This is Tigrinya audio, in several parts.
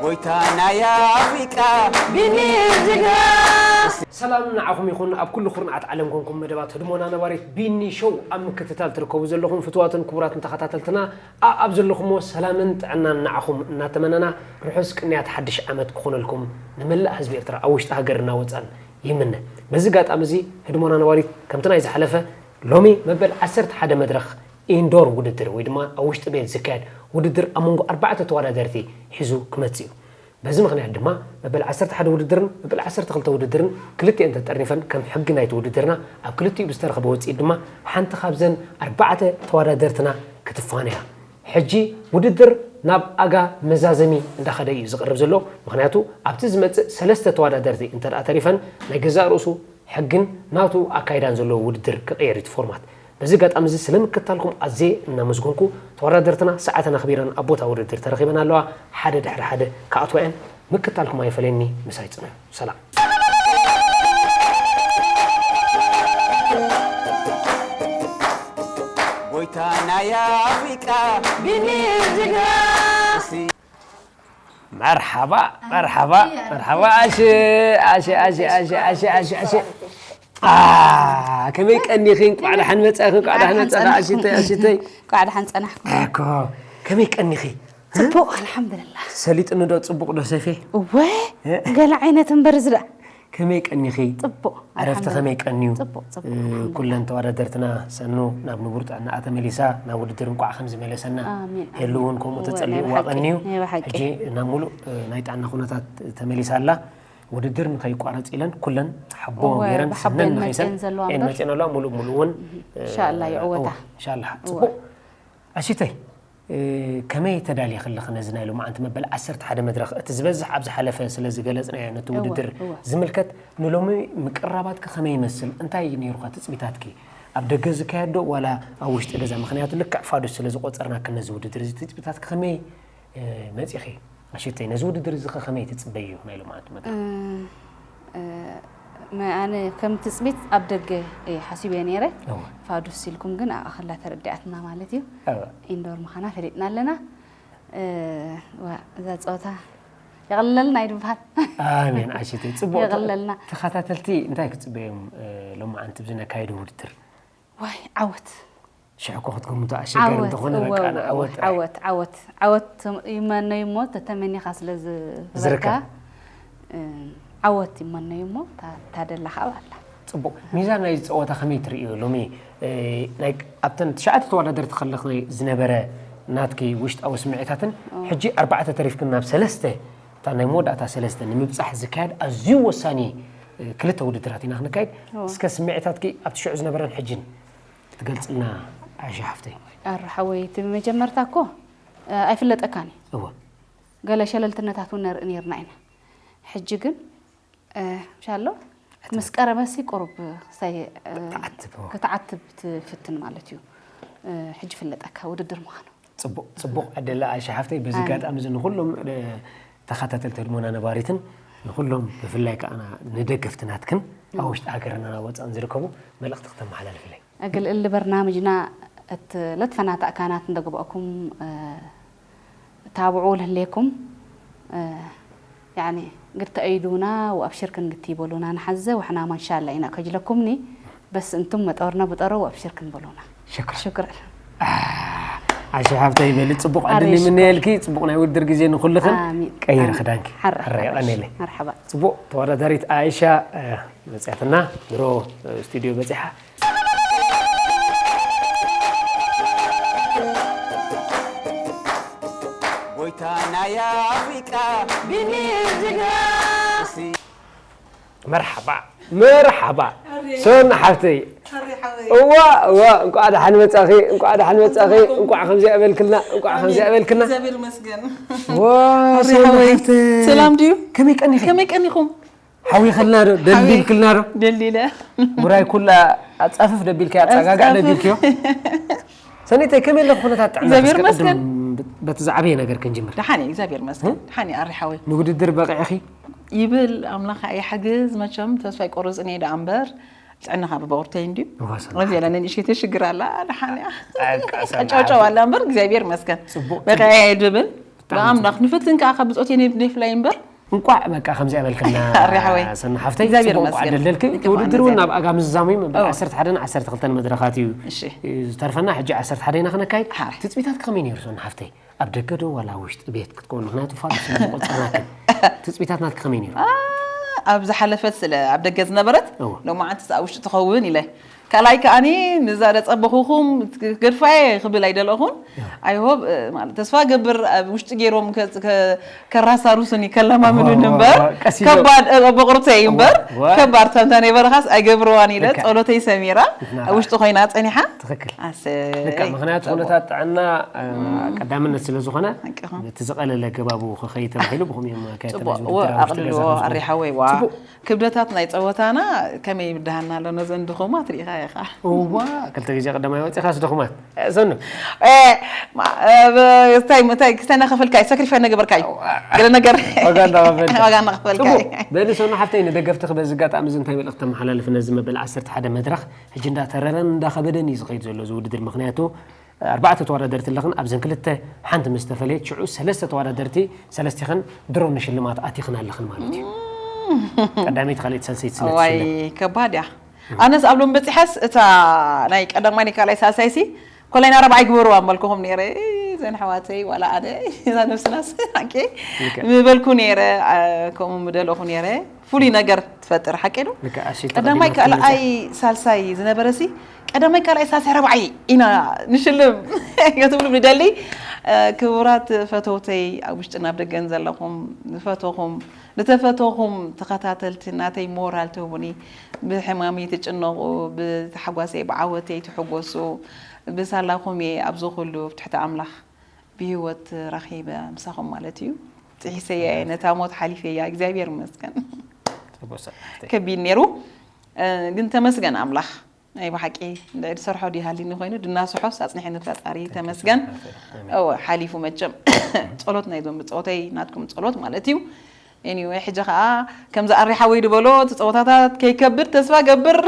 ጎይታ ናይ ኣፍሪቃ ቢኒ እዝጋ። ሰላም ንዓኹም ይኹን። ኣብ ኩሉ ኩርናዓት ዓለም ኮንኩም መደባት ህድሞና ነባሪት ቢኒ ሾው ኣብ ምክትታል ትርከቡ ዘለኹም ፍትዋትን ክቡራትን ተኸታተልትና፣ ኣኣብ ዘለኹምዎ ሰላምን ጥዕናን ንዓኹም እናተመነና፣ ርሑስ ቅንያት ሓድሽ ዓመት ክኾነልኩም ንመላእ ህዝቢ ኤርትራ ኣብ ውሽጢ ሃገር እናወጻን ይምነ። በዚ ኣጋጣሚ እዚ ህድሞና ነባሪት ከምቲ ናይ ዝሓለፈ ሎሚ መበል ዓሰርተ ሓደ መድረኽ ኢንዶር ውድድር ወይ ድማ ኣብ ውሽጢ ቤት ዝካየድ ውድድር ኣብ መንጎ ኣርባዕተ ተወዳደርቲ ሒዙ ክመጽእ እዩ። በዚ ምኽንያት ድማ መበል ዓሰርተ ሓደ ውድድርን መበል ዓሰርተ ክልተ ውድድርን ክልቲኤን ተጠርኒፈን ከም ሕጊ ናይቲ ውድድርና ኣብ ክልቲኡ ብዝተረኸበ ውፅኢት ድማ ሓንቲ ካብዘን ኣርባዕተ ተወዳደርትና ክትፋነያ። ሕጂ ውድድር ናብ ኣጋ መዛዘሚ እንዳኸደ እዩ ዝቐርብ ዘሎ። ምኽንያቱ ኣብቲ ዝመፅእ ሰለስተ ተወዳደርቲ እንተ ደኣ ተሪፈን ናይ ገዛእ ርእሱ ሕግን ናቱ ኣካይዳን ዘለዎ ውድድር ክቕየር እዩ እቲ ፎርማት። በዚ ኣጋጣሚ እዚ ስለ ምክትታልኩም ኣዝየ እናመስገንኩ፣ ተወዳደርትና ሰዓተን ኣኽቢረን ኣብ ቦታ ውድድር ተረኺበን ኣለዋ። ሓደ ድሕሪ ሓደ ክኣትዋ እየን። ምክትታልኩም ኣይፈለየኒ፣ ምሳይ ጽንሑ። ሰላም። ጎይታ ናይ ኣፍሪቃ ቢኒ እዝጋ። መርሓባ መርሓባ መርሓባ። ኣሽ ኣሽ ኣሽ ኣሽ ኣሽ ኣሽ ኣሽ ኣ፣ ከመይ ቀኒኺ? እንቋዕ ደሓን መጻኺ፣ እንቋዕ ደሓን መጻኺ ኣሽተይ ኣሽተይ። እንቋዕ ደሓን ጸናሕኩም። እኮ ከመይ ቀኒኺ? ጽቡቕ ኣልሓምዱልላህ። ሰሊጥኒ ዶ ጽቡቕ ዶ ሰፌ? እወ ገለ ዓይነት እምበር እዚ ደኣ። ከመይ ቀኒኺ? ጽቡቕ ዕረፍቲ ከመይ ቀንዩ? ጽቡቕ ጽቡቕ እ፣ ኣልሓምዱሊላህ። ኩለን ተወዳደርትና ሰኑ ናብ ንቡር ጥዕናኣ ተመሊሳ ናብ ውድድር እንቋዕ ከም ዝመለሰና ኣሜን፣ ሄሉ እውን ከምኡ ኣሜን። ተጸሊእዋ ናይ ብሓቂ፣ ቀንዩ። ናይ ብሓቂ። ሕጂ ናብ ሙሉእ እ፣ ናይ ጥዕና ኩነታት ተመሊሳ ኣላ። ውድድር ንኸይቋረጽ ኢለን ኩለን ሓቦ እወ፣ ገይረን ብሓቦ ስነን እየን ነኺሰን መጺኤን ዘለዋ እየን እምበር። መጺኤን ኣለዋ። ሙሉእ ሙሉእ እውን እ፣ ኢንሻኣላ ይዕወታ። እወ፣ ኢንሻኣላ። ጽቡቕ ኣሽተይ እ፣ ከመይ ተዳሊኺ ኣለኺ ነዚ ናይ ሎማዓንቲ መበል ዓሰርተ ሓደ መድረኽ? እቲ ዝበዝሕ ኣብ ዝሓለፈ ስለ ዝገለጽናዮ ነቲ እወ፣ ውድድር እወ። ዝምልከት ንሎሚ ምቅርራባትኪ ከመይ ይመስል? እንታይ እዩ ነይሩኻ ትጽቢታትኪ? ኣብ ደገ ዝካየድ ዶ ዋላ ኣብ ውሽጢ ገዛ? ምኽንያቱ ልክዕ ፋዱስ ስለ ዝቖጸርናኪ ነዚ ውድድር እዚ ትጽቢታትኪ ከመይ እ፣ መጺኺ? ኣሽተይ ነዚ ውድድር እዚ ከ ከመይ ትጽበይዮ ናይ ሎማዓንቲ መድረኽ? እ፣ እ፣ መ-፣ ኣነ ከም ትጽቢት ኣብ ደገ እየ ሓሲበዮ ነይረ። እወ። ፋዱስ ኢልኩም ግን ኣብ ኣኸላ ተረዲኣትና ማለት እዩ። እወ። ኢንዶር ምዃና ፈሊጥና ኣለና። እ፣ ዋ፣ እዛ ጸወታ የቐልለልና እዩ ዝበሃል። ኣሜን ኣሽተይ። ጽቡቕ። የቐልለልና። ተኸታተልቲ እንታይ ክጽበዮም፣ እ፣ ሎማዓንቲ ብዝነካየዱ ውድድር? ዋይ ዓወት። ሽሕ እኮ ክትገምቶ ኣሸጋሪ ዓወት እንተኾነ እወ፣ በቃ እወ፣ ንዓወት ጥራይ። ዓወት ዓወት ዓወት ይመነዩ እሞ ተተመኒኻ ስለ ዝ- ዝርከብ። በቃ፣ እ፣ ዓወት ይመነዩ እሞ ታ- ታደላ ከዓ ኣላ። ጽቡቕ። ሚዛን ናይዚ ጸወታ ከመይ ትርእዮ? ሎሚ እ፣ ናይ ኣብተን ትሽዓተ ተወዳደርቲ ከለኺ ዝነበረ ናትኪ ውሽጣዊ ስምዒታትን ሕጂ ኣርባዕተ ተሪፍክን ናብ ሰለስተ እታ ናይ መወዳእታ ሰለስተ ንምብጻሕ ዝካየድ ኣዝዩ ወሳኒ እ፣ ክልተ ውድድራት ኢና ክንካየድ። እወ። እስከ ስምዒታትኪ ኣብቲ ሽዑ ዝነበረን ሕጅን ክትገልጽልና ኣይሻ ሓፍተይ። ኣረ ሓወይ እቲ መጀመርታ እኮ እ፣ ኣይፍለጠካን እዩ። እወ። ገለ ሸለልትነታት እውን ነርኢ ነርና ኢና። ሕጂ ግን እ፣ ምሻሎ ምስ ቀረበሲ ቁሩብ ክሳይ እ፣ ክትዓትብ፣ እወ። ክትዓትብ ትፍትን ማለት እዩ። እ፣ ሕጂ ፍለጠካ ውድድር ምዃኑ። ጽቡቕ ጽቡቕ ዕድል ኣይሻ ሓፍተይ። በዚ ኣሜን። ኣጋጣሚ እዚ ንኹሎም እ፣ ተኸታተልቲ ህድሞና ነባሪትን ንኹሎም ብፍላይ ከኣ ንደገፍቲ ናትክን ኣብ ውሽጢ ሃገርና ናብ ወጻእን ዝርከቡ መልእኽቲ ክተመሓላልፍለይ። أجل اللي برنامجنا اتلتفنا تأكانات ندقبأكم، آه، تابعوا لهليكم، آه، يعني قد تأيدونا وأبشركن قد تيبولونا نحزة وإحنا ما إن شاء الله إنا كجلكمني، بس أنتم مطورنا بطروا وأبشركن بولونا. شكرا. شكرا. ኣሸ ሓፍተይ በሊ ጽቡቕ ዕድል ኣሬ ሽኮር። ይምነየልኪ። ጽቡቕ ናይ ውድድር ግዜ ንኹልኽን ኣሚን። ቀይር ኣሚን። ክዳንኪ ሓረ- ሕረ ሓረ- የቐንየለይ። መርሓባ። ጽቡቕ ተወዳዳሪት ኣይሻ እ፣ መጽያትና ድሮ እ፣ ስቱዲዮ በጺሓ። ጎይታ ናይ ኣፍሪቃ ቢኒ ዝጋ። መርሓባ መርሓባ ሶና ሓፍተይ። እዋ እዋ እንቋዕ ደሓን መጻኺ፣ እንቋዕ ደሓን መጻኺ፣ እንቋዕ ከምዚ ኣበልክልና፣ እንቋዕ ከምዚ ኣበልክልና። እግዚኣብሔር ይመስገን። ዋ ኣሪ ሶና ሓወይ፣ ሓፍተይ። ሰላም ድዩ? ከመይ ቀኒኺ? ከመይ ቀኒኹም? ሓዊኸልና ዶ? ደልዲልክልና ዶ? ደሊለ። ውራይ ኩላ ኣጻፍፍ ደቢልካያ፣ ኣጸጋግዕ ኣጻፍፍ። ደቢልክዮ። ሰኒተይ ከመይ ኣለኹ ኩነታት ጥዕና? እግዚኣብሔር እስከ ቅድም ይመስገን። በቲ ዝዓበየ ነገር ክንጅምር። ደሓን እየ እግዚኣብሔር ይመስገን። ደሓን እየ ኣሪ ሓወይ። ንውድድር በቒዕኺ? ይብል ኣምላኽ ይሓግዝ። መቸም ተስፋ ይቆርጽን እየ ደኣ እምበር ጥዕናኻ ብበቑርተይ እንድዩ። እዋ፣ ሰላም። ኣብዚ ያለ ንእሽተይ ሽግር ኣላ ደሓን እያ። ኣቃ ሰላም። ጨውጨው ኣላ እምበር እግዚኣብሔር ይመስገን። ጽቡቕ፣ በቒዐ እየ ድብል። ብኣምላኽ ንፈትን ከኣ ካብ ብጾት የኔ ብኔፍላይ እምበር። እንቋዕ በቃ ከምዚኣ በልክና። ኣሪ ሓወይ። ሰና ሓፍተይ፣ እግዚኣብሔር ጽቡቅ እንቋዕ ይመስገን። ደለልኪ። እቲ ውድድር እውን ናብ ኣጋ ምዝዛሙ እዩ። መበል ዓሰርተ ሓደን ዓሰርተ ክልተን መድረኻት እዩ ዝተርፈና። ሕጂ ዓሰርተ ሓደ ኢና ክነካይድ። ትጽቢታት ከመይ ነይሩ ሰና ሓፍተይ? ኣብ ደገ ዶ ዋላ ውሽጢ ቤት ክትከውን? ምኽንያቱ ፋሉስ ስለ ዝቆጸርናክን። ትጽቢታት ናትኪ ከመይ ነይሩ? ኣብ ዝሓለፈት ስለ ኣብ ደገ ዝነበረት፣ እወ። ሎማዓንትስ ኣብ ውሽጢ ትኸውን ኢለ። ካልኣይ ከኣኒ ንዛ ደጸበኹኹም ገድፋየ ክብል ኣይደለኹን። I hope፣ ማለት ተስፋ ገብር ኣብ ውሽጢ ገይሮም ከ-፣ ከ-፣ ከራሳሩሱኒ ከለማምዱኒ እምበር፣ ቀስ ኢሎም። ከባድ፣ እ፣ በቑርተይ እምበር፣ እወ። ከባድ ታንታ ናይ በረኻስ ኣይገብርዋን ኢለ ልክዕ። ጸሎተይ ሰሚራ ልክዕ። ኣብ ውሽጢ ኮይና ጸኒሓ። ትኽክል። ኣሰይ። ልክዕ፣ ምኽንያቱ ጽቡቕ። ኩነታት ጥዕና፣ እ፣ ቀዳምነት ስለ ዝኾነ፣ ሓቅኻ። እቲ ዝቐለለ ገባቡ ክኸይድ ተባሂሉ ብኸምኡ እዮም ኣካየድቲ ጽቡቕ። ናይዚ እወ፣ ውድድር ኣብ ውሽጢ ኣቕልልዎ፣ ገዛ ክኾኑ። ኣሪ ሓወይ፣ ዋ። ጽቡቕ። ክብደታት ናይ ጸወታና ከመይ ይብድሃና ኣሎ፣ ነዘን ድኹማት ርኢኻ ኢኻ። እዋ፣ ክልተ ግዜ ቀዳማይ ወጺኻስ ድኹማት። እ፣ ሰኑ። እ፣ ማ-፣ እ፣ ብ-፣ እንታይ፣ እንታይ፣ ክስታይ እናኸፈልካይ፣ ሳክሪፋይ እናገበርካይ። እዋ። ገለ ነገር ዋጋ እናኸፈልካ። ዋጋ እናኸፈልካይ። ጽቡቕ። በሊ ሰኑ ሓፍተይ፣ ንደገፍትኺ በዚ ኣጋጣሚ እዚ እንታይ መልእኽቲ ተመሓላልፊ ነዚ መበል ዓሰርተ ሓደ መድረኽ? ሕጂ እንዳተረረን እንዳኸበደን እዩ ዝኸይድ ዘሎ እዚ ውድድር። ምኽንያቱ፣ ኣርባዕተ ተወዳደርቲ ኣለኽን፣ ኣብዘን ክልተ ሓንቲ ምስ ተፈለየት፣ ሽዑ ሰለስተ ተወዳደርቲ፣ ሰለስቲኽን ድሮ ንሽልማት ኣቲኽን ኣለኽን ማለት እዩ። ቀዳመይቲ፣ ካልኣይቲ፣ ሳልሰይቲ ስለ እዋይ፣ ትሽለም። ከባድ እያ። ኣነስ ኣብ ሎም በጺሐስ እታ ናይ ቀዳማይ፣ ናይ ካልኣይ፣ ሳልሳይሲ ኮላይ ናይ ራብዓይ ግበርዋ ምበልኩኹም ነይረ። እይ፣ ዘን ኣሕዋተይ፣ ዋላ ኣነ፣ እዛ ነብስናስ፣ ሓቂ ልክዕ። ምበልኩ ነይረ፣ ኣ፣ ከምኡ ምደለኹ ነይረ። ፍሉይ ነገር ትፈጥር፣ ሓቂ ዶ? ልክዕ፣ ኣሽቱ ቀዳማይ፣ ቀዲማ ካልኣይ፣ ሳልሳይ ዝነበረሲ፣ ቀዳማይ፣ ካልኣይ፣ ሳልሳይ፣ ራብዓይ ኢና ንሽልም ክትብሉ ንደሊ። እ፣ ክቡራት ፈተውተይ፣ ኣብ ውሽጥን ኣብ ደገን ዘለኹም፣ ዝፈተኹም፣ ዝተፈተኹም ተኸታተልቲ ናተይ ሞራል ትህቡኒ፣ ብሕማመይ ትጭነቑ፣ ብታሕጓሰይ፣ ብዓወተይ ትሕጎሱ፣ ብሳላኹም እየ ኣብዚ ኩሉ ኣብ ትሕቲ ኣምላኽ ብህይወት ረኺበ ምሳኹም ማለት እዩ። ጥሒሰያ እየ፣ ነታ ሞት ሓሊፈያ፣ እግዚኣብሔር ይመስገን። ጽቡቅ ስራሕ። ከቢድ ነይሩ፣ እ፣ ግን ተመስገን ኣምላኽ። ናይ ብሓቂ እንድዒ ዝሰርሖ ድሃሊኒ ኮይኑ፣ ድናስሖስ ኣጽኒሐኒ ፈጣሪ፣ ተመስገን። ኣሜን። እወ፣ ሓሊፉ መቸም። ጸሎት ናይዞም ብጾተይ፣ ናትኩም ጸሎት ማለት እዩ። Anyway፣ ሕጂ ኸኣ ከምዚ ኣሪ ሓወይ ዝበሎ፣ እቲ ጸወታታት ከይከብድ ተስፋ ገብር።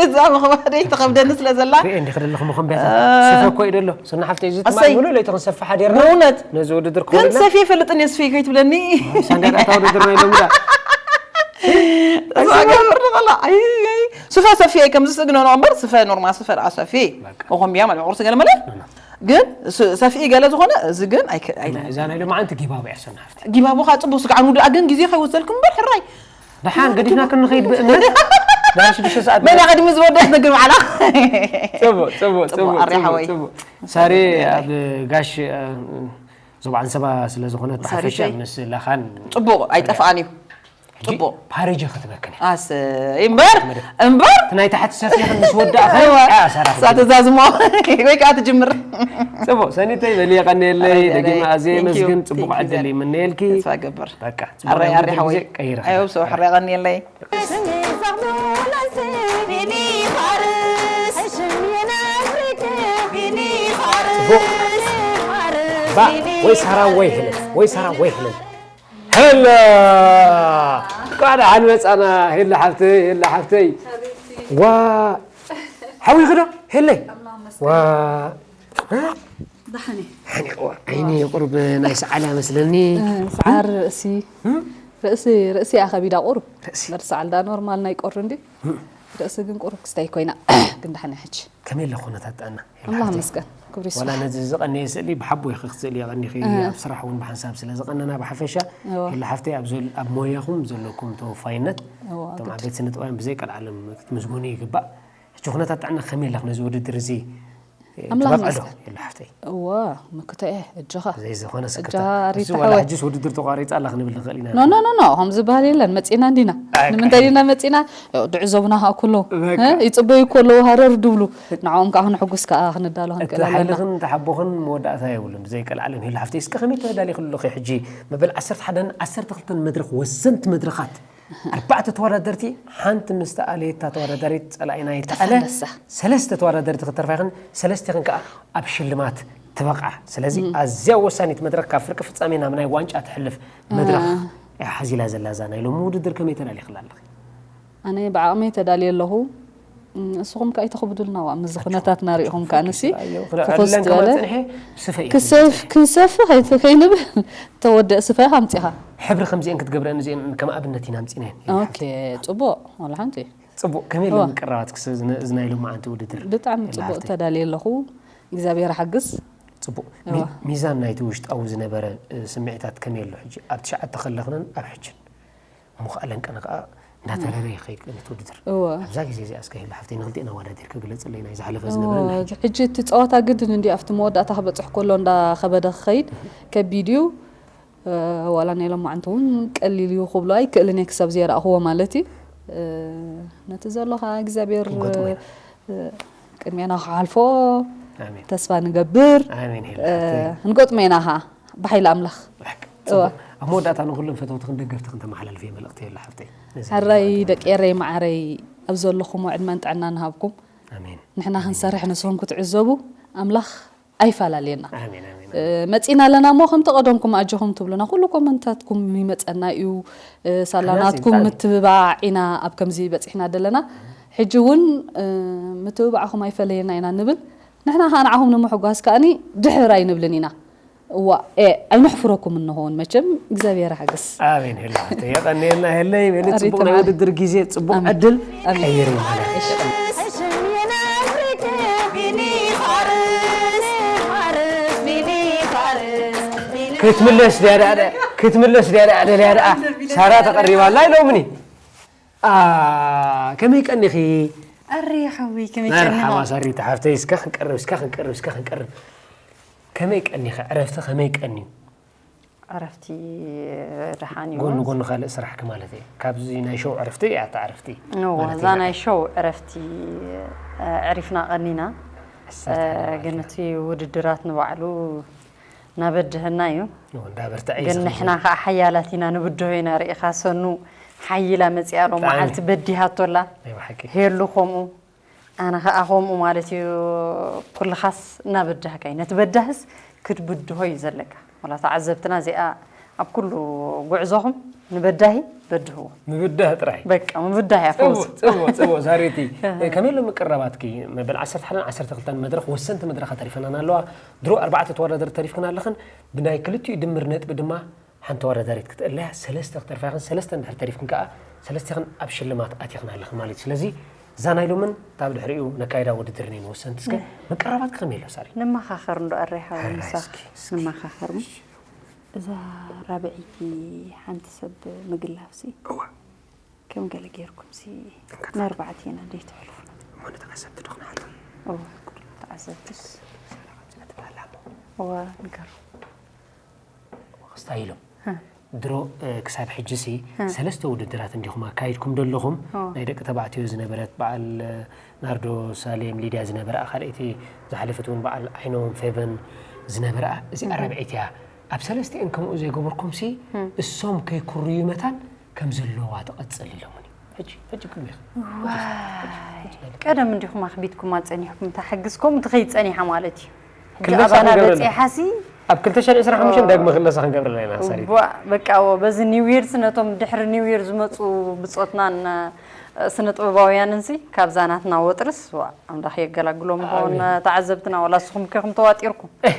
እዛ ምኽባደይ ትኸብደኒ ስለ ዘላ። ሪኤ እንዲኺ ደለኹ መኾንብያታት። እ፣ ስፈ እኮ እዩ ደሎ። ሰና ሓፍተይ፣ እዚ ትማል ኣሰይ። ሙሉእ ለይቲ ክንሰፍሕ ሓዲርና። ብእውነት። ነዚ ውድድር ግን ክኸውን ሰፍየ ይፈልጥን እየ፣ ስፍየ ከይትብለኒ። ሳንዳይ ኣታ ውድድር ናይ ሎሚ ዳ። ተስፋ ገብር ንኸላ። ኣይ፣ ኣይ። ስፈ ሰፍየ ከም ዝስእግኖ ነው እምበር፣ ስፈ ኖርማል ስፈ ደኣ ሰፍየ። በቃ። መኾንብያ ማለት ቁርሲ ገለ መለ። ኖ፣ ኖ። ግን ስ-፣ ሰፍኢ ገለ ዝኾነ፣ እዚ ግን ኣይከ-፣ ኣይ-፣ እዛ ናይ ሎማዓንቲ ጊባቦ እያ ሰና ሓፍተይ። ጊባቦ ኸኣ ጽቡቕ ስጋዕ ንውድኣ ግን ግዜ ከይወሰድኩም እምበር ሕራይ። ደሓን ገዲፍና ክንኸይድ ብእምነት ናይ ሽዱሽተ ሰዓት መን እያ ቅድሚ ዝወደት ነግር ባዕላ? ጽቡቕ፣ ጽቡቕ፣ ጽቡቕ፣ ጽቡቕ፣ ኣሪ ጽቡቕ፣ ሓወይ። ጽቡቕ። ሳሪ ኣብ ጋሽ፣ እ፣ ዞባ ዓንሰባ ስለ ዝኾነት ሳሪ ብሓፈሻ ሸይ። ምስ ላኻን ጽቡቕ፣ ኣይጠፍኣን እዩ። ሕጂ ጽቡቕ። ፓሬጀ ክትበክን እያ። ኣሰይ፣ እምበር፣ እምበር። እቲ ናይ ታሕቲ ሰፊኽን ምስ ወዳእኻ እዋ፣ ኣያ ሰራኺ። እሳ ትዛዝሞ ወይ ከኣ ትጅምር። ጽቡቕ፣ ሰኒተይ በሊ የቐንየለይ፣ ኣይ፣ ደጊመ ኣይ፣ ኣዝየ thank you፣ የመስግን፣ ጽቡቕ thank you ዕድል ዘር። ይምነየልኪ። ተስፋ ገብር። በቃ፣ ጽቡቕ ኣረይ፣ ናይ ኣረይ ውድድር ሓወይ። ግዜ ቀይርኻ። ኣይ፣ ሆፕ ሶ፣ ሕራይ የቐንየለይ። ጽቡቕ። ባ፣ ወይ ሳራ ወይ ሄለን፣ ወይ ሳራ ወይ ሄለን። ሄላ! እንኳዕ ደሓን መጻና፣ ሄላ ሓብተይ፣ ሄላ ሓብተይ። ዋ! ሓዊኺ ዶ? ሄለይ? ዋ! እ? ደሓን እየ። ደሓን እየ። ዋ፣ ዓይኒ ቁሩብ ናይ ሰዓል እያ መስለኒ። እ፣ ሰዓል ርእሲ። እ? ርእሲ፣ ርእሲ እያ ከቢዳ ቁሩብ። ርእሲ። እምበር ሰዓል ዳ ኖርማል ናይ ቆሪ እንዲ። እ? ርእሲ ግን ቁሩብ ክስታይ ኮይና። ግን ደሓን እያ ሕጂ። ከመይ ኣሎ ኩነታት ጥዕና? ኣምላኽ ይመስገን፣ ክብሪ ይስፋሕ። ዋላ ነዚ ዝቐነየ ስእሊ ብሓቦ ኢኺ ክትስእሊ ቀኒኺ፣ እ። ኣብ ስራሕ እውን ብሓንሳብ ስለ ዝቐነና ብሓፈሻ፣ እወ። ሄላ ሓፍተይ ኣብ ዘል-፣ ኣብ ሞያኹም ዘለኩም ተወፋይነት፣ እወ፣ እቶም ግድ። ዓበይቲ ስነ ጥበባውያን ብዘይ ቀልዓለም ክትምስገኑ ይግባእ። ሕጂ ኩነታት ጥዕና ከመይ ኣለኽ ነዚ ውድድር እዚ፣ እ፣ ኣምላኽ ትበቕዒ ዶ? ይመስገን። ሄላ ሓፍተይ። እወ፣ ምክቶ እየ፣ እጆኻ። ብዘይ ዝኾነ ስክፍታ። እጆኻ ሪታ እዚ ዋላ ሓወይ። ሕጂስ ውድድር ተቋሪጻ ኣላ ክንብል ንኽእል ኢና። ኖ፣ ኖ፣ ኖ፣ ኖ፣ ከምዚ ዝበሃል የለን፣ መጺእና እንዲና። ኣይ፣ ንምንታይ ዲና መጺእና? ያው ድዕዘቡና ከኣ እኮ ኣለዉ። በቃ። እ? ይጽበዩ እኮ ኣለዉ፣ ሃረር ድብሉ። ንዕኦም ከኣ ክነሐጉስ ከኣ ክንዳሎ እቲ ክንክእል ኣለና። ሓይልኽን ተሓቦኽን መወዳእታ የብሉን። ብዘይ ቀልዓለም ሄሉ ሓፍተይ፣ እስከ ከመይ ተዳሊኺ ኣለኺ ሕጂ? መበል ዓሰርተ ሓደን ዓሰርተ ክልተን መድረኽ፣ ወሰንቲ መድረኻት። ኣርባዕተ ተወዳደርቲ፣ ሓንቲ ምስ ተኣለየት እታ ተወዳዳሪት ጸላኢና ይተኣለ። ተፋለሳ። ሰለስተ ተወዳደርቲ ክትተርፋ ኢኽን፣ ሰለስቲኽን ከኣ ኣብ ሽልማት ትበቕዓ። ስለዚ እም። ኣዝያ ወሳኒት መድረኽ፣ ካብ ፍርቂ ፍጻሜ ናብ ናይ ዋንጫ ትሕልፍ መድረኽ እ። እያ ሓዚላ ዘላ እዛ ናይ ሎሚ ውድድር። ከመይ ተዳሊኽላ ኣለኺ? ኣነ ብዓቕመይ ተዳልየ ኣለኹ። ንስኹም ከኣ ኣይተኽብዱልና ዋ፣ ምስዚ ኩነታትና ሪኢኹም ከኣ ንሲ ኣዮ፣ ክነ- ፍኹስ ዕለን ከማ ዝበለ ጸንሐ፣ ስፈ እየ ክሰፍ ክመጽእ። ክንሰፍ ከይት- ከይንብል ተወደእ ስፈ ኣምጺኻ። ሕብሪ ከምዚአን ክትገብረን እዚአን ከም ኣብነት ኢና ኣምጺናየን። ኦኬ፣ ጽቡቕ፣ ዋላ ሓንቲ። ጽቡቕ፣ ከመይ ኢለ ምቅራባት ክስ-፣ እዚ ናይ ሎማዓንቲ ውድድር? ብጣዕሚ የላ ጽቡቕ ሃፍተይ። ተዳልየ ኣለኹ። እግዚኣብሔር ሓግዝ። ጽቡቕ። እዋ። ሚ-፣ ሚዛን ናይቲ ውሽጣዊ ዝነበረ፣ እ፣ ስምዒታት ከመይ ኣሎ ሕጂ? ኣብ ትሽዓተ ከለኽንን ኣብ ሕጅን። እሞ ከኣ ለንቀነ ከኣ እንዳተረረ ይኸይድ ነቲ ውድድር። እወ። ኣብዛ ግዜ እዚኣ እስከ ሄሉ ሓፍተይ ንኽልቲኤን ኣወዳዲርኪ ግለጽለይ ናይ ዝሓለፈ ዝነበረ ናይ ሕጂ። ሕጂ እቲ ጸወታ ግድን እንዲ ኣብቲ መወዳእታ ክበጽሕ ከሎ እንዳ ኸበደ ክኸይድ ከቢድ እዩ። እ፣ ዋላ ናይ ሎማዓንቲ እውን ቀሊል እዩ ክብሎ ኣይክእልን እየ ክሳብ ዘየረኣኽዎ ማለት እዩ። እ፣ ነቲ ዘሎ ኸዓ እግዚኣብሔር ክንገጥሞ ኢና። እ፣ ቅድሜና ክሓልፎ ኣሜን። ተስፋ ንገብር። ኣሜን ሄሉ እ፣ ሓፍተይ። ክንገጥሞ ኢና ኸዓ ብሓይሊ ኣምላኽ። ብሓቂ። እዋ። ጽቡቕ። ኣብ መወዳእታ ንኹሎም ፈተውትኽን ደገፍትኽን ተመሓላልፍዮ መልእኽቲ ሄሉ ሓፍተይ። ነዚ ሕራይ መወዳእታ ደቂ ኤረይ መዓረይ ኣብ ዘለኹሞ ዕድመን ጥዕናን ሃብኩም። ኣሜን። ንሕና ክንሰርሕ ንስኹም ክትዕዘቡ ኣምላኽ ኣይፈላለየና። ኣሜን፣ ኣሜን። እ፣ መጺና ኣለና እሞ ከምቲ ቀደምኩም ኣጆኹም ትብሉና ኩሉ ኮመንታትኩም ይመጸና እዩ። እ፣ ሳላ ከመዚ ናትኩም ብጣዕሚ። ምትብባዕ ኢና ኣብ ከምዚ በጺሕና ዘለና። ሕጂ እውን እ፣ ምትብባዕኹም ኣይፈለየና ኢና ንብል። ንሕና ከኣ ንዓኹም ንምሕጓስ ከኣኒ ድሕር ኣይንብልን ኢና። እዋ፣ ኤ፣ ኣይነሕፍረኩም እንኸውን መቸም እግዚኣብሔር ሓግዝ። ኣሜን ሄሉ ሓፍተይ። የቐንየልና ሄለይ። በሊ ኣሪ ጽቡቕ ናይ ተማሪ። ውድድር ግዜ፣ ጽቡቕ ኣሜን። ዕድል ኣሜን። ቀይር ማለት። ክትምለስ ድያ ደኣ፣ ክትምለስ ድያ ደኣ፣ ደልያ ደኣ። ሳራ ተቐሪባ ኣላ ኢሎምኒ። ኣ፣ ከመይ ቀኒኺ? ኣሪ ሓዊ ከመይ መርሓባ ጸኒኻ? ሳሪት ሓፍተይ፣ እስከ ክንቀርብ፣ እስከ ክንቀርብ፣ እስከ ክንቀርብ። ከመይ ቀኒኺ? ዕረፍቲ ከመይ ቀንዩ? ዕረፍቲ ደሓን እዩ። ጎኒ ጎኒ ካልእ ስራሕኪ ማለት እየ። ካብዚ ናይ ሾው ዕረፍቲ እያ እታ ዕረፍቲ እወ፣ ማለት እዛ እያ። ናይ ሾው ዕረፍቲ እ፣ ዕሪፍና ቀኒና። ዓሰርተ ሓደ እ፣ ግን እቲ ውድድራት ንባዕሉ እናበድሀና እዩ። እወ፣ እንዳበርትዐ እዩ ግን ዝኽእል። ንሕና ከዓ ሓያላት ኢና፣ ንብድሆ ኢና። ርኢኻ ሰኑ ሓይላ መፂኣ ኣሎ ብጣዕሚ። መዓልቲ በዲሃቶላ። ናይ ብሓቂ። ሄሉ ከምኡ ኣነ ከዓ ከምኡ ማለት እዩ። ኩልኻስ እናበዳህካ እዩ። ነቲ በዳህስ ክትብድሆ እዩ ዘለካ። ወላ ተዓዘብትና እዚኣ ኣብ ኩሉ ጉዕዞኹም ንበዳሂ በድህዎ። ምብዳህ ጥራይ። በቃ ምብዳህ እያ ፈውሲ። ጽቡቕ፣ ጽቡቕ፣ ጽቡቕ ሳሪቲ። ከመይ ኣሎ ምቅራባትኪ? መበል ዓሰርተ ሓደን ዓሰርተ ክልተን መድረኽ ወሰንቲ መድረኻት ተሪፈናን ኣለዋ። ድሮ ኣርባዕተ ተወዳደርቲ ተሪፍክን ኣለኽን። ብናይ ክልቲኡ ድምር ነጥቢ ድማ ሓንቲ ተወዳዳሪት ክትእለያ፣ ሰለስተ ክትተርፋ ኢኽን፣ ሰለስተ እንድሕር ተሪፍክን ከኣ ሰለስቲኽን ኣብ ሽልማት ኣቲኽን ኣለኽን ማለት እዩ። ስለዚ እዛ ናይ ሎምን እታ ብድሕሪኡ ነካይዳ ውድድርን እየን ወሰንቲ። እስከ ምቅራባትኪ ከመይ ኣሎ ሳሪ? ንመኻኸር እንዶ ኣረይ ሓወይ ሕራይ ምሳኻ እስኪ፣ እስኪ። ንመኻኸር እሞ። እዛ ራብዐይቲ ሓንቲ ሰብ ምግላፍሲ እዋ። ከም ገለ ጌርኩምሲ እንካ ንኣርባዕቴና ዘይትሕልፉ። እሞ ንተዓዘብቲ ዶ ክንሓቶ? እወ፣ ተዓዘብትስ። ሳራ ከምዚ ትብሃል ኣሎ። እወ፣ ንገሩ። ክስታይ ኢሎም። ድሮ፣ እ፣ ክሳብ ሕጂ ሲ ሰለስተ ውድድራት እንዲኹም ኣካይድኩም ደለኹም። ናይ ደቂ ተባዕትዮ ዝነበረት በዓል፣ እ፣ ናርዶ ሳሌም ሊድያ ዝነበራ፣ ካልኣይቲ ዝሓለፈት እውን በዓል ዓይኖም ፌቨን ዝነበራ፣ እዚኣ ራብዐይቲ እያ። ኣብ ሰለስቲኤን ከምኡ ዘይገበርኩም ሲ እሶም ከይኩርዩ መታን ከም ዘለዋ ትቐጽል ኢሎምኒ። ሕጂ፣ ሕጂ ቅድሚኻ። ዋይ፣ ቀደም እንዲኹም ኣኽቢድኩማ ጸኒሕኩም፣ እታ ሕግዝ ከምኡ ትኸይድ ጸኒሓ ማለት እዩ። ሕጂ ክለሳ ኣባና ክንገብረላ። በጺሓሲ ኣብ ክልተ ሽሕን ዕስራን ሓሙሽተን ዳግመ ክለሳ ክንገብረላ ኢና፣ ሳሪ። ዋ፣ በቃ፣ ዎ፣ በዚ ኒው ይርስ ነቶም ድሕሪ ኒው ይር ዝመጹ ብጾትናን፣ እ፣ ስነ ጥበባውያንን ሲ ካብዛ ናትና ወጥርስ፣ ዋ፣ ኣምላኽ የገላግሎም ይኸውን። ኣሜን። ተዓዘብትና፣ ዋላ ንስኹም ከ ከም ተዋጢርኩም። ዋ፣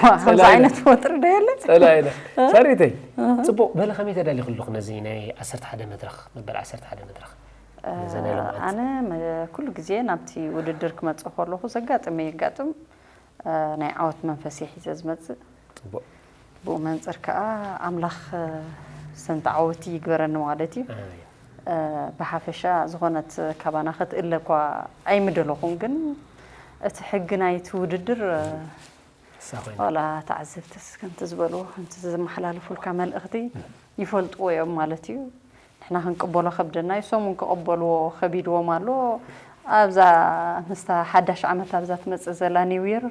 ከምዚ ጸላኢና። ዓይነት ወጥሪ ዶ የለ? ጸላኢና። ሳሪተይ፣ ጽቡቕ፣ በለ ከመይ ተዳሊኹ ኣለኹ ነዚ ናይ ዓሰርተ ሓደ መድረኽ፣ መበል ዓሰርተ ሓደ መድረኽ? ነዛ ናይ ሎምዓንቲ። ኣነ መ-፣ ኩሉ ግዜ ናብቲ ውድድር ክመጽእ ከለኹ ዘጋጥመ የጋጥም፣ እ፣ ናይ ዓወት መንፈስ እየ ሒዘ ዝመጽእ። ጽቡቕ። ብኡ መንጽር ከኣ ኣምላኽ፣ እ፣ ሰን ተዓወቲ ይግበረኒ ማለት እዩ። ኣሜን። እ፣ ብሓፈሻ ዝኾነት ካባና ክትእለ እኳ ኣይምደለኹን፣ ግን እቲ ሕጊ ናይቲ ውድድር፣ እ፣ እሳ ኮይና። ዋላ ተዓዘብትስ ከምቲ ዝበልዎ፣ ከምቲ ዘመሓላልፉልካ መልእኽቲ ይፈልጥዎ እዮም ማለት እዩ። ንሕና ክንቅበሎ ከብደና እዩ፣ እሶም እውን ክቕበልዎ ከቢድዎም ኣሎ። ኣብዛ ምስታ ሓዳሽ ዓመት ኣብዛ ትመጽእ ዘላ ኒው ይር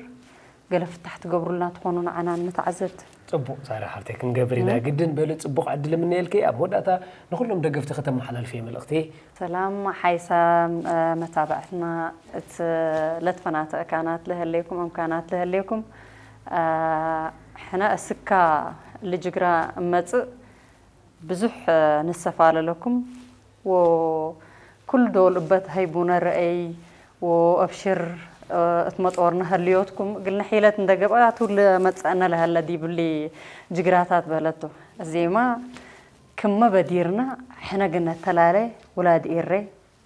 ገለ ፍታሕ ትገብሩልና ትኾኑ ንዓና ንተዓዘብቲ። ጽቡቕ ሳራ ሓፍተይ፣ ክንገብር ኢና ግድን። በሊ ጽቡቕ ዕድል እምነየልኪ። ኣብ መወዳእታ ንኹሎም ደገፍቲ ከተመሓላልፍዮ መልእኽቲ። ሰላም ሓይሳም፣ እ፣ መታብዕትና፣ እቲ ለትፈናተ እካናት ለህሌኩም እምካናት ለህሌኩም፣ እ፣ ሕነ እስካ ልጅግራ እመጽእ ብዙሕ፣ እ፣ ንሰፋለለኩም ወ ኩሉ ዶል እበት ሃይቡነ ረአይ ወኣብሽር እትመጦርነ ህልዮትኩም እግልነ ሒለት እንደገባ ቱል መጸእነ ለሀለ ዲብሊ ጅግራታት በለቶ። እዜማ ክመ በዲርና ሕነ ግን ነተላለ ውላድ ኤሬ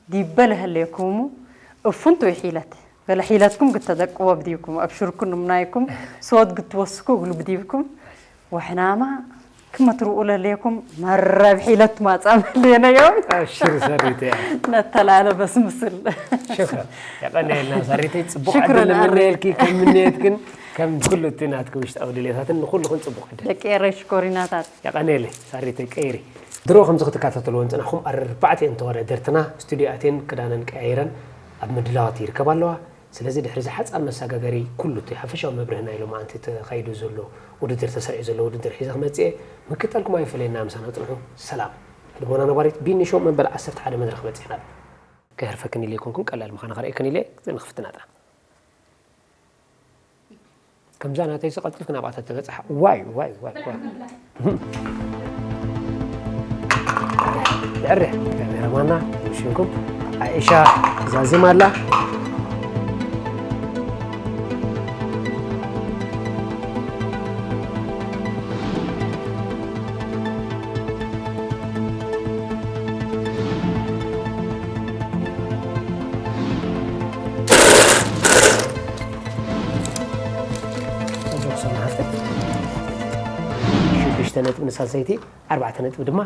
ዲበ ለህሌኩሙ እፉንቱ ይሒለት ገለ ሒለትኩም ግተደቅዎ ብዲብኩም ኣብሽርኩ ንምናይኩም ሶት ግትወስኩ እግሉ ብዲብኩም ወሕናማ ክመ ትርኡ ለሌኩም መረብ ሒለት ማጻም ለየነዮም ኣብሽር ሰሪተ ነተላለ በስምስል ሽክረን የቀንየልና ሰሪተይ ጽቡቅ ሽክረን ዕድል ኣረ። ንምነየልኪ ከም ምንየትክን ከም ኩሉ እቲ ናትኪ ውሽጣዊ ድሌታትን ንኩልኽን ጽቡቅ ዕድል ደቂ ኤረይ ሽኮሪናታት የቐንየለይ ሳሪተይ ቀይሪ ድሮ ከምዚ ክትከታተልዎ እንፅናኹም ኣርባዕተ እየን ተወዳደርትና ስቱዲዮ ኣትየን ክዳነን ቀያይረን ኣብ ምድላዋት ይርከባ ኣለዋ ስለዚ ድሕሪ እዚ ሓፃር መሰጋገሪ ኩሉ እቲ ሓፈሻዊ መብርህና ኢሎም ኣንቲ ተኻይዱ ዘሎ ውድድር ተሰሪዑ ዘሎ ውድድር ሒዘ ክመፅእ እየ ምክታልኩም ኣይፈለየና ምሳና ፅንሑ ሰላም ልቦና ነባሪት ቢኒ ሾው መበል ዓሰርተ ሓደ መድረኽ በፂሕና ኣሎ ከህርፈክን ኢለ ይኮንኩን ቀላል ምዃና ከርእየክን ኢለ ንኽፍትና ጥራሕ ከምዛ ናተይ ቀልጢፍክን ኣብኣ ተተበፅሓ ዋይ ዋይ ዋይ ዋይ ብዕርሕ ካሜራማና ሽንኩም ኣኢሻ ዛዚማ ኣላ ሽዱሽተ ነጥቢ ንሳልሰይቲ ኣርባዕተ ነጥቢ ድማ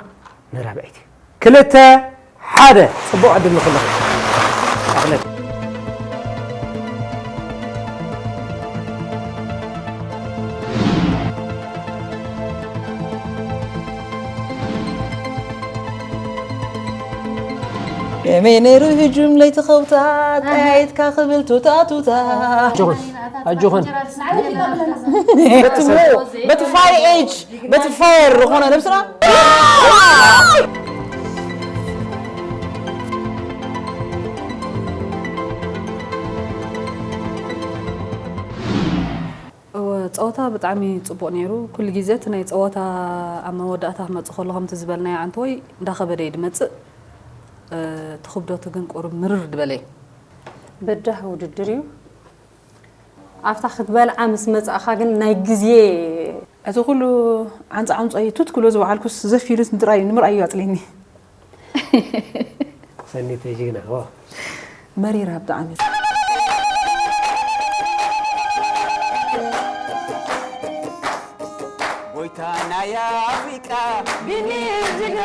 ንራብዐይቲ ክልተ ሓደ ፅቡቕ ዕድል ንኹልኹም ኣኽለል ከመይ ነይሩ ህጁም ለይቲ ኸውታ ጠያይትካ ክብል ቱታ ቱታ ኣጆኹን ኣጆኹን በቲ ሞ በቲ ፋይ ኤጅ በቲ ፋየር ዝኾነ ነብስና እወ ፀወታ ብጣዕሚ ፅቡቕ ነይሩ። ኩሉ ግዜ እቲ ናይ ፀወታ ኣብ መወዳእታ ክመፅእ ከሎ ከምቲ ዝበልናዮ ዓንተወይ እንዳኸበደ እዩ ዝመፅእ። እቲ ክብደቱ ግን ቁሩብ ምርር ዝበለ እዩ። በዳህ ውድድር እዩ። ኣብታ ክትበልዓ ምስ መጻእኻ ግን ናይ ግዜ እዚ ኩሉ ዓንፃ ዓንፆ እዩ ቱት ክብሎ ዝወዓልኩስ ዘፍ ኢሉ ንጥራይ ንምርኣዩ ኣፅሊኒ ሰኒተይ ጅግና ዋ መሪራ ብጣዕሚ ጎይታ ናይ ኣፍሪቃ ቢኒ ጅግና